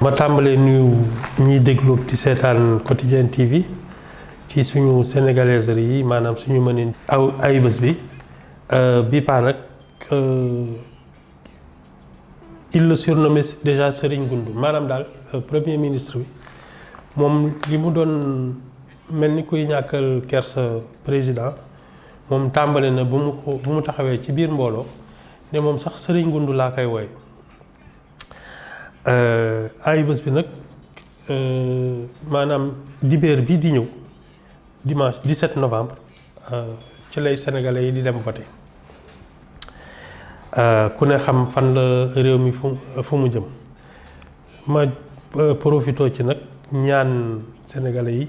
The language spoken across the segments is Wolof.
ma tàmbalee nuyu ñiy déglu ci seetaan Quotidien TV ci suñu sénégalaiserie yi maanaam suñu mënin ay bés bi bii paa nag il le surnommé déjà Serigne Goundou maanaam daal premier ministre bi moom li mu doon mel ni kuy ñàkkal kersa président moom tàmbale na bu mu taxawee ci biir mbooloo ne moom sax Serigne Goundou laa koy wooye ay bés bi nag maanaam dibéer bii di ñëw dimanche 17 novembre ci lay sénégalais yi di dem voter ku ne xam fan la réew mi fu mu jëm ma profitoo ci nag ñaan sénégalais yi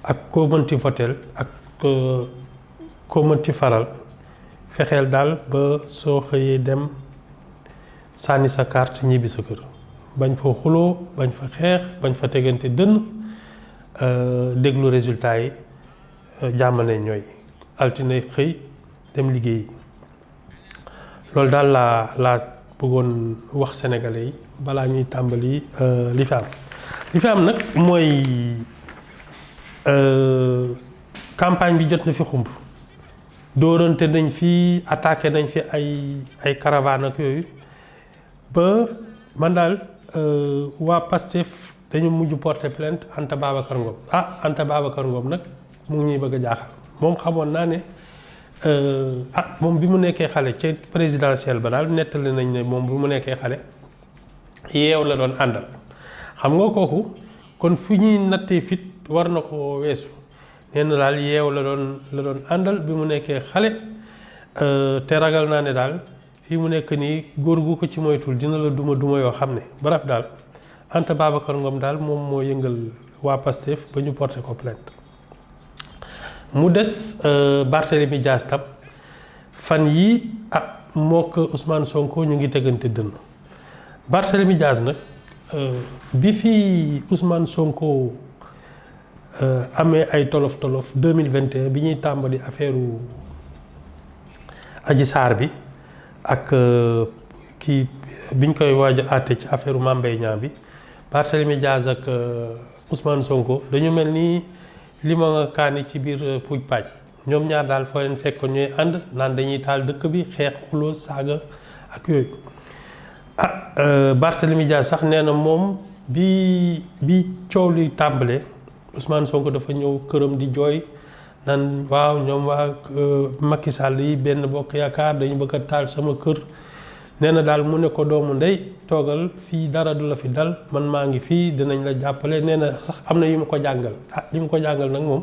ak koo mënti voteel ak koo mënti faral fexeel daal ba soo xëyee dem sànni sa carte ñibbi sa kër bañ fa xuloo bañ fa xeex bañ fa tegante dënn déglu résultat yi jàmmane ñooy altine xëy dem liggéeyi loolu daal laa bëggoon wax sénégalais yi balaa ñuy tàmbali li fi am nag mooy campagne bi jot na fi xumb dóorante nañ fi attaqué nañ fi ay caravane ak yooyu ba man daal waa Pastef dañu mujj porter plainte Anta Babacar Ngom Anta Babacar Ngom nag mu ngi ñuy bëgg a jaaxal moom xamoon naa ne moom bi mu nekkee xale ci présidentielle ba daal nettali nañ ne moom bi mu nekkee xale yeew la doon àndal xam nga kooku kon fu ñuy nattee fit war na ko weesu nee na daal yeew la doon àndal bi mu nekkee xale te ragal naa ne daal fii mu nekk nii góor gu ko ci moytul dina la duma yoo xam ne bref daal Anta Babacar Ngom daal moom moo yëngal waa Pastef ba ñu porté ko plainte mu des Barthélémy Dias tam fan yii moo ko Ousmane Sonko ñu ngi tegante dënn Barthélémy Dias nag bi fi Ousmane Sonko amee ay tolof 2021 bi ñuy tàmbali affaire Adji Sarr bi ak kii biñ koy waaj a àtte ci affaire Mame Mbaye Niang bi Barthélémy Dias ak Ousmane Sonko dañu mel ni li ma nga kaani ci biir puuj paaj ñoom ñaar daal foo leen fekk ñooy ànd naan dañuy taal dëkk bi xeex xuloo saaga ak yooyu Barthélémy Dias sax nee na moom bi coow li tàmbalee Ousmane Sonko dafa ñëw këram di jooy naan waaw ñoom waa Macky Sall yi benn bokk yaakaar dañu bëgg a taal sama kër nee na daal mu ne ko doomu ndey toogal fii dara du la fi dal man maa ngi fii dinañ la jàppale nee na sax am na yu ma ko jàngal li ma ko jàngal nag moom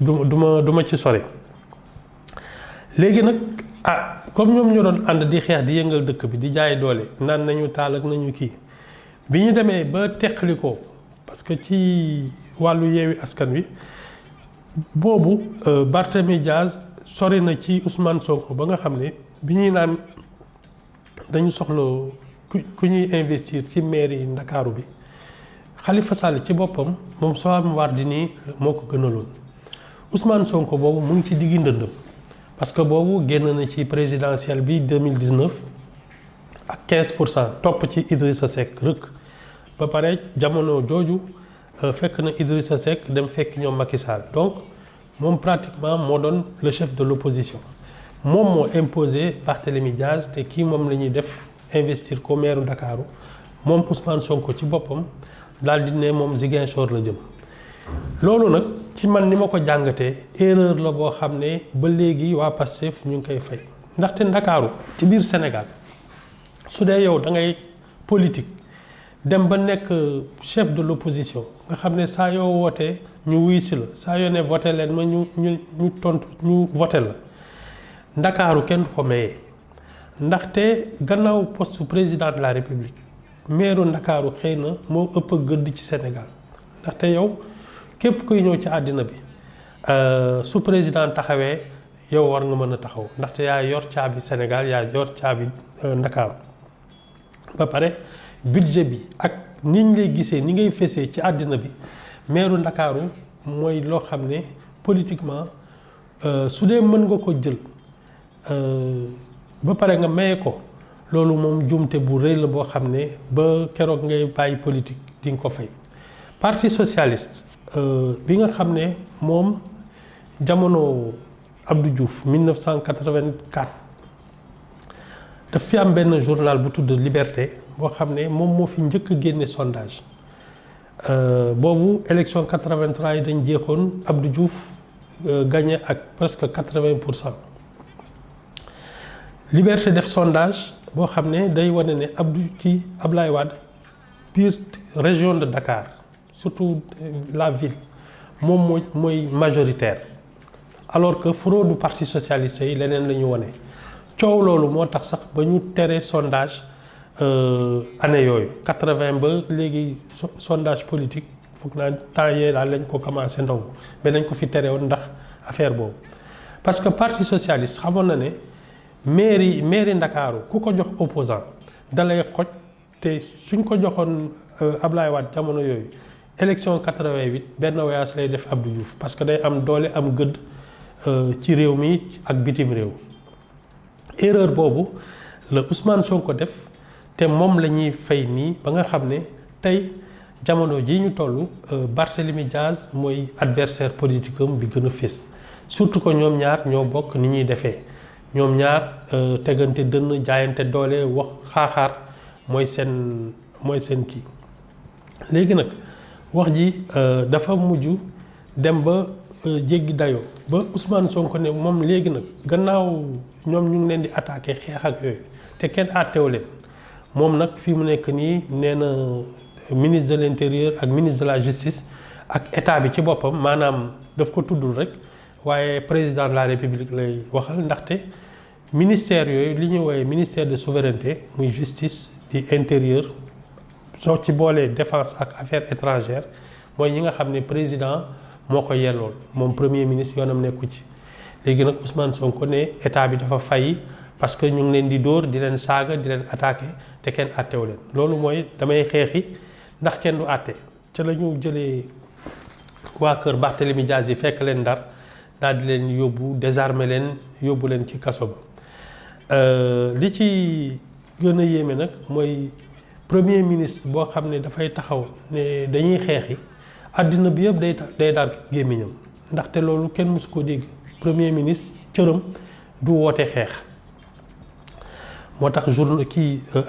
du ma ci sore léegi nag comme ñoom ñoo doon ànd di xeex di yëngal dëkk bi di jaay doole naan nañu taal ak nañu kii bi ñu demee ba teqali ko parce que ci wàllu yeewi askan wi boobu Barthélémy Dias sori na ci Ousmane Sonko ba nga xam ne bi ñuy naan dañu soxla ku ñuy investir ci mairie yi Ndakaaru bi Khalifa Sall ci boppam moom Soham Wardini moo ko gënaloon Ousmane Sonko boobu mu ngi ci diggi ndëndëm parce que boobu génn na ci présidentielle bi 2019 ak 15% topp ci Idrissa Seck rëkk ba pare jamono jooju fekk na Idrissa Seck dem fekk ñoom Macky Sall donc moom pratiquement moo doon le chef de l'opposition moom moo imposé Barthélémy Dias te kii moom la ñuy def investir ko maire Ndakaaru moom Ousmane Sonko ci boppam daal di ne moom Ziguinchor la jëm loolu nag ci man ni ma ko jàngatee erreur la boo xam ne ba léegi waa Pastef ñu ngi koy fay ndaxte Ndakaaru ci biir Sénégal su dee yow da ngay politique dem ba nekk chef de l'opposition nga xam ne saa yoo wootee ñu wuy si la saa yoo ne voté leen ma ñu tontu ñu voté la Ndakaaru kenn du ko mayee ndaxte gannaaw poste président de la République maire Ndakaaru xëy na moo ëpp a gëdd ci Sénégal ndaxte yow képp kuy ñëw ci àddina bi su président taxawee yow war nga mën a taxaw ndaxte yaa yor caabi Sénégal yaa yor caabi Ndakaaru ba pare budget bi ak ni ñu lay gisee ni ngay fesee ci àddina bi maire Ndakaaru mooy loo xam ne politiquement su dee mën nga ko jël ba pare nga maye ko loolu moom jumte bu rëy la boo xam ne ba keroog ngay bàyyi politique di nga ko fay. Parti socialiste bi nga xam ne moom jamono Abdou Diouf 1984 daf fi am benn journal bu tudd Liberté boo xam ne moom moo fi njëkk a génne sondage boobu élection 83 yi dañ jeexoon Abdou Diouf gagné ak presque 80%. Liberté def sondage boo xam ne day wane ne Ablaye Wade biir région de Dakar surtout la ville moom mooy majoritaire alors que fraude du parti socialiste yi leneen la ñu wane. coow loolu moo tax sax ba ñu tere sondage année yooyu 80 ba léegi sondage politique foog naa temps yee daal lañ ko commencé ndaw mais dañ ko fi tere woon ndax affaire boobu. parce que parti socialiste xamoon na ne mairie Ndakaaru ku ko jox opposant dalay xoj te suñ ko joxoon Ablaye Wade jamono yooyu élection 88 benn voyage lay def Abdou Diouf parce que day am doole am gëdd ci réew mi ak bitim réew. erreur boobu la Ousmane Sonko def te moom la ñuy fay nii ba nga xam ne tey jamono ji ñu toll Barthélemy Diaz mooy adversaire politique am bi gën a fés surtout que ñoom ñaar ñoo bokk ni ñuy defee ñoom ñaar tegante dënn jaayante doole wax xaaxaar mooy seen kii. léegi nag wax ji dafa mujj dem ba jéggi dayoo ba Ousmane Sonko ne moom léegi nag gannaaw ñoom ñu ngi leen di attaqué xeex ak yooyu te kenn àtteewu leen moom nag fi mu nekk nii nee na ministre de l'intérieur ak ministre de la justice ak état bi ci boppam maanaam daf ko tuddul rek waaye président de la république lay waxal ndaxte ministère yooyu li ñuy woowee ministère de souveraineté muy justice di intérieur soo ci boolee défense ak affaires étrangères mooy ñi nga xam ne président moo ko yellool moom premier ministre yoonam nekku ci. léegi nag Ousmane Sonko ne état bi dafa fay parce que ñu ngi leen di dóor di leen saaga di leen attaqué te kenn àttewu leen loolu mooy damay xeexi ndax kenn du àtte ca la ñu jëlee waa kër Barthélemy Diaz yi fekk leen Ndar daal di leen yóbbu désarmé leen yóbbu leen ci kaso ba. li ci gën a yéeme nag mooy premier ministre boo xam ne dafay taxaw ne dañuy xeexi àddina bi yëpp day dar gémmiñam ndaxte loolu kenn mësu ko dégg. premier ministre cëram du woote xeex moo tax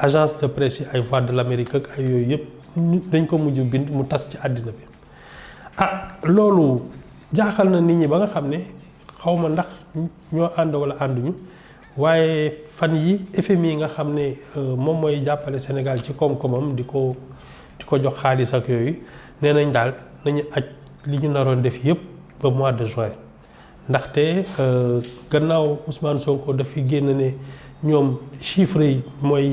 agence de presse yi ay Voix de l'Amérique ak ay yooyu yëpp dañ ko mujj bind mu tas ci àddina bi. loolu jaaxal na nit ñi ba nga xam ne xawma ndax ñoo ànd wala ànduñu waaye fan yi FMI nga xam ne moom mooy jàppale Sénégal ci koom-koomam di ko jox xaalis ak yooyu nee nañ daal nañu aj li ñu naroon def yëpp ba mois de juin. ndaxte gannaaw Ousmane Sonko daf fi génn ne ñoom chiffres yi mooy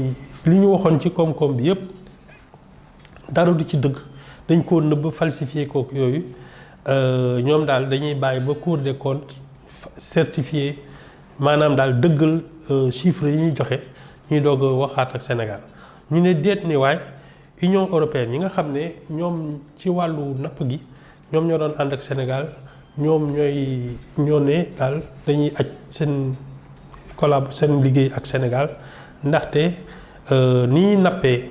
li ñu waxoon ci koom-koom bi yëpp dara du ci dëgg dañ koo nëbb falsifié kook yooyu ñoom daal dañuy bàyyi ba Cour des comptes certifié maanaam daal dëggal chiffres yi ñuy joxe ñuy doog a waxaat ak Sénégal ñu ne déet ni waay Union européenne yi nga xam ne ñoom ci wàllu napp gi ñoom ñoo doon ànd ak Sénégal ñoom ñoo ne daal dañuy aj seen liggéey ak Sénégal ndaxte ni ñuy nappee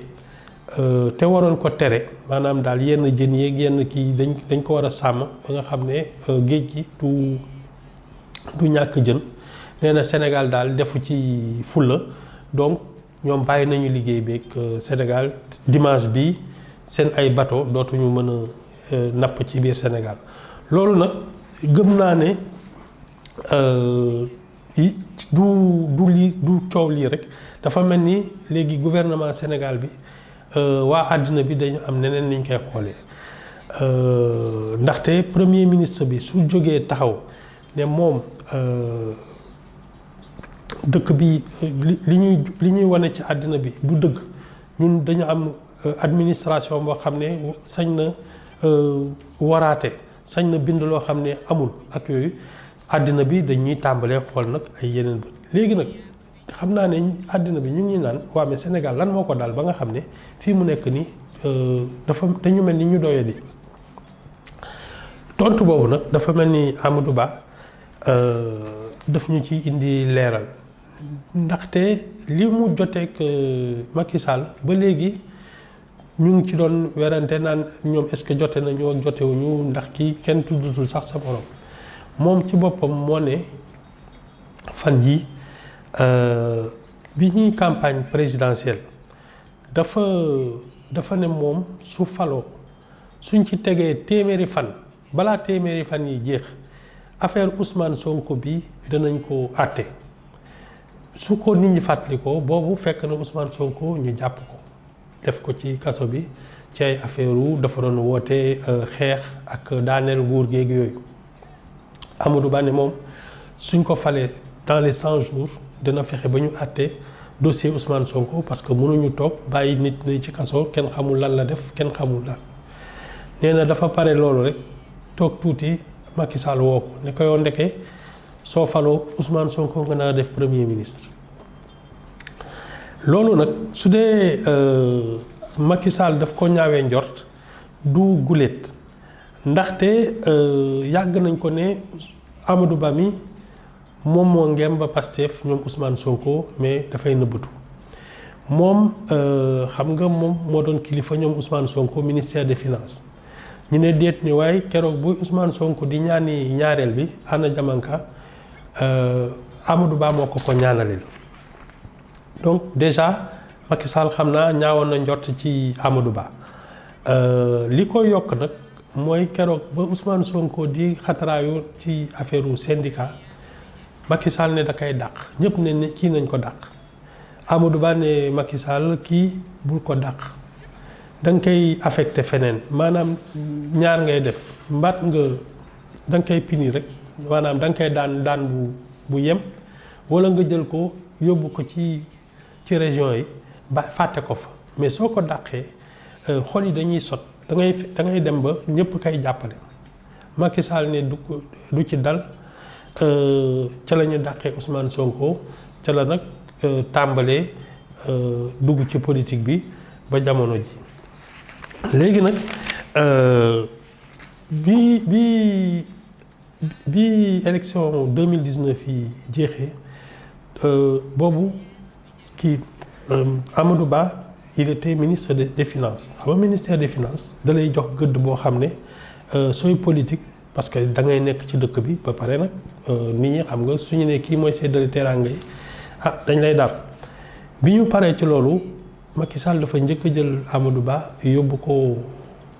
te waroon ko tere maanaam daal yenn jën yeeg yenn kii dañ ko war a sàmm ba nga xam ne géej gi du ñàkk jën nee na Sénégal daal defu ci fulla donc ñoom bàyyi nañu liggéey beeg Sénégal dimanche bi seen ay bateau dootuñu mën a napp ci biir Sénégal loolu nag gëm naa ne du coow lii rek dafa mel ni léegi gouvernement Sénégal bi waa àddina bi dañu am neneen niñ koy xoolee ndaxte premier ministre bi su jógee taxaw ne moom dëkk bi li ñuy wane ci àddina bi du dëgg ñun dañu am administration boo xam ne sañ na waraate sañ na bind loo xam ne amul ak yooyu àddina bi dañuy tàmbalee xool nag ay yeneen bët léegi nag xam naa ne àddina bi ñu ngi naan waa mais Sénégal lan moo ko daal ba nga xam ne fii mu nekk nii dañu mel ni ñu doyee di tontu boobu nag dafa mel ni Amadou Ba daf ñu ci indi leeral ndaxte li mu joteek Macky Sall ba léegi ñu ngi ci doon werante naan ñoom est-ce que jote nañu ak jotewuñu ndax kii kenn tuddutul sax sa morom moom ci boppam moo ne fan yi bi ñuy campagne présidentielle dafa ne moom su faloo suñ ci tegee téeméeri fan balaa téeméeri fan yi jeex affaire Ousmane Sonko bi danañ ko àtte su ko nit ñi fàttalikoo boobu fekk na Ousmane Sonko ñu jàpp ko def ko ci kaso bi ci ay affaire wu dafa doon woote xeex ak daaneel nguur géeg yooyu Amadou Ba ne moom suñ ko falee dans les 100 jours dina fexe ba ñu àtte dossier Ousmane Sonko parce que mënuñu toog bàyyi nit ñi ci kaso kenn xamul lan la def kenn xamul lan nee na dafa pare loolu rek toog tuuti Macky Sall woo ko ne ko yow ndeke soo faloo Ousmane Sonko nga naa def premier ministre. loolu nag su dee Macky Sall daf ko ñaawee njort du guléet ndaxte yàgg nañ ko ne Amadou Ba mi moom moo ngem ba Pastef ñoom Ousmane Sonko mais dafay nëbbatu moom xam nga moom moo doon kilifa ñoom Ousmane Sonko ministère des finances ñu ne déet ni waaye keroog bu Ousmane Sonko di ñaani ñaareel bi Anna Diamanka Amadou Ba moo ko ñaanalil donc déjà Macky Sall xam naa ñaawoon na njort ci Amadou Ba li ko yokk nag mooy keroog ba Ousmane Sonko di xataraayu ci affaire u syndicat Macky Sall ne da koy dàq ñëpp ne kii nañ ko dàq Amadou Ba ne Macky Sall kii bul ko dàq da nga koy affecté feneen maanaam ñaar ngay def mbaat nga da nga koy pini rek maanaam da nga koy daan bu yem wala nga jël ko yóbbu ko ci région yi ba fàtte ko fa mais soo ko dàqee xol yi dañuy sot da ngay dem ba ñëpp kay jàppale Macky Sall ne du ci dal ca la ñu dàqee Ousmane Sonko ca la nag tàmbalee dugg ci politique bi ba jamono ji léegi nag bi élection 2019 yi jeexee boobu kii Amadou Ba il était ministre des finances xam nga ministère des finances da lay jox gëdd boo xam ne sooy politique parce que da ngay nekk ci dëkk bi ba pare nag nit ñi xam nga suñu ne kii mooy séddale teraanga yi dañ lay dar bi ñu paree ci loolu Macky Sall dafa njëkk a jël Amadou Ba yóbbu ko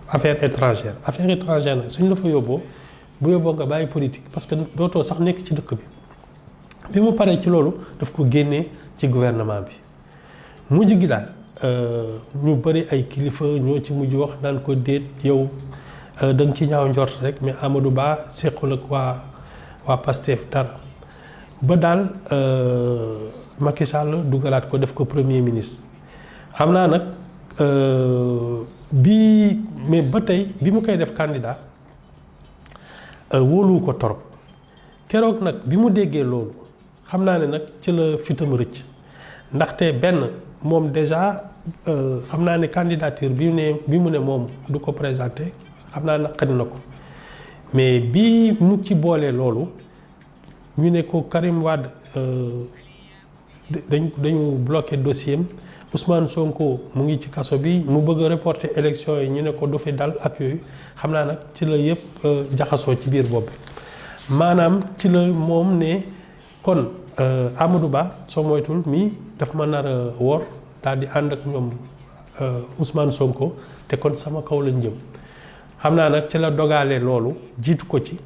affaire étrangère nag suñ la fa yóbboo bu yóbboo nga bàyyi politique parce que dootoo sax nekk ci dëkk bi mu paree ci loolu daf ko génnee ci gouvernement bi mujj gi daal ñu bëri ay kilifa ñoo ci mujj wax naan ko déet yow da nga ci ñaaw njort rek mais Amadou Ba sequl ak waa Pastef dara ba daal Macky Sall dugalaat ko def ko premier ministre xam naa nag mais ba tey bi mu koy def candidat wóoluwu ko torop keroog nag bi mu déggee loolu xam naa ne nag ci la fitam rëcc ndaxte benn moom déjà xam naa ne candidature bi mu ne moom du ko présenté xam naa naqari na ko mais bi mu ci boolee loolu ñu ne ko Karim Wade dañu bloqué dossier am Ousmane Sonko mu ngi ci kaso bi mu bëgg a reporter élection yi ñu ne ko du fi dal ak yooyu xam naa nag ci la yëpp jaxasoo ci biir bopp bi maanaam ci la moom ne kon Amadou Ba soo moytul mii daf ma nar a wor daal di ànd ak ñoom Ousmane Sonko te kon sama kaw lañ jëm xam naa nag ci la dogalee loolu jiitu ko ci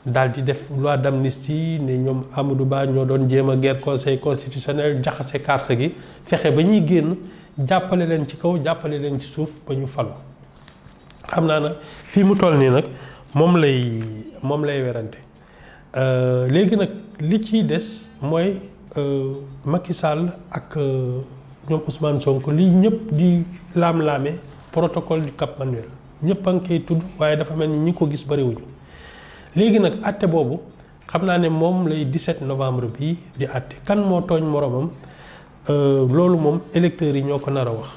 daal di def loi d'amnistie ne ñoom Amadou Ba ñoo doon jéem a guerre conseil constitutionnel jaxase carte gi fexe ba ñuy génn jàppale leen ci kaw jàppale leen ci suuf ba ñu falu xam naa nag fii mu toll nii nag moom lay werante léegi nag li ciy des mooy Macky Sall ak ñoom Ousmane Sonko lii ñëpp di laam-laame protocole du Cap Manuel ñëpp a ngi koy tudd waaye dafa mel ni ñi ko gis bariwuñu léegi nag àtte boobu xam naa ne moom lay 17 novembre bii di àtte kan moo tooñ moromam loolu moom électeurs yi ñoo ko nar a wax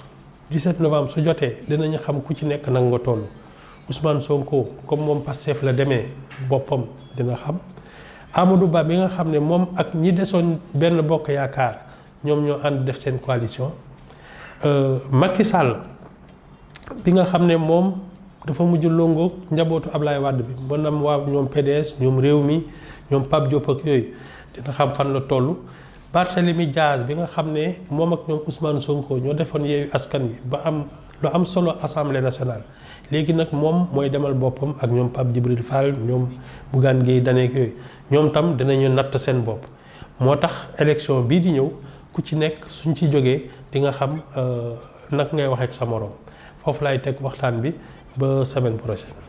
17 novembre su jotee dinañu xam ku ci nekk nag nga toll Ousmane Sonko comme moom Pastef la demee boppam dina xam Amadou Ba bi nga xam ne moom ak ñi desoon benn bokk yaakaar ñoom ñoo ànd def seen coalition Macky Sall bi nga xam ne moom dafa mujj longoog njabootu Ablaye Wade bi maanaam waa ñoom PDS ñoom réew mi ñoom Pape Diop ak yooyu dina xam fan la toll. Barthélemy Diaz bi nga xam ne moom ak ñoom Ousmane Sonko ñoo defoon Yewwi Askan Wi ba am lu am solo assemblée nationale léegi nag moom mooy demal boppam ak ñoom Pape Djibril Fall ñoom Bougane Gueye Dany ak yooyu ñoom tam dinañu natt seen bopp. moo tax élection bii di ñëw ku ci nekk suñ ci jógee di nga xam nag ngay wax ak sa morom foofu laay teg waxtaan bi ba semaine prochaine.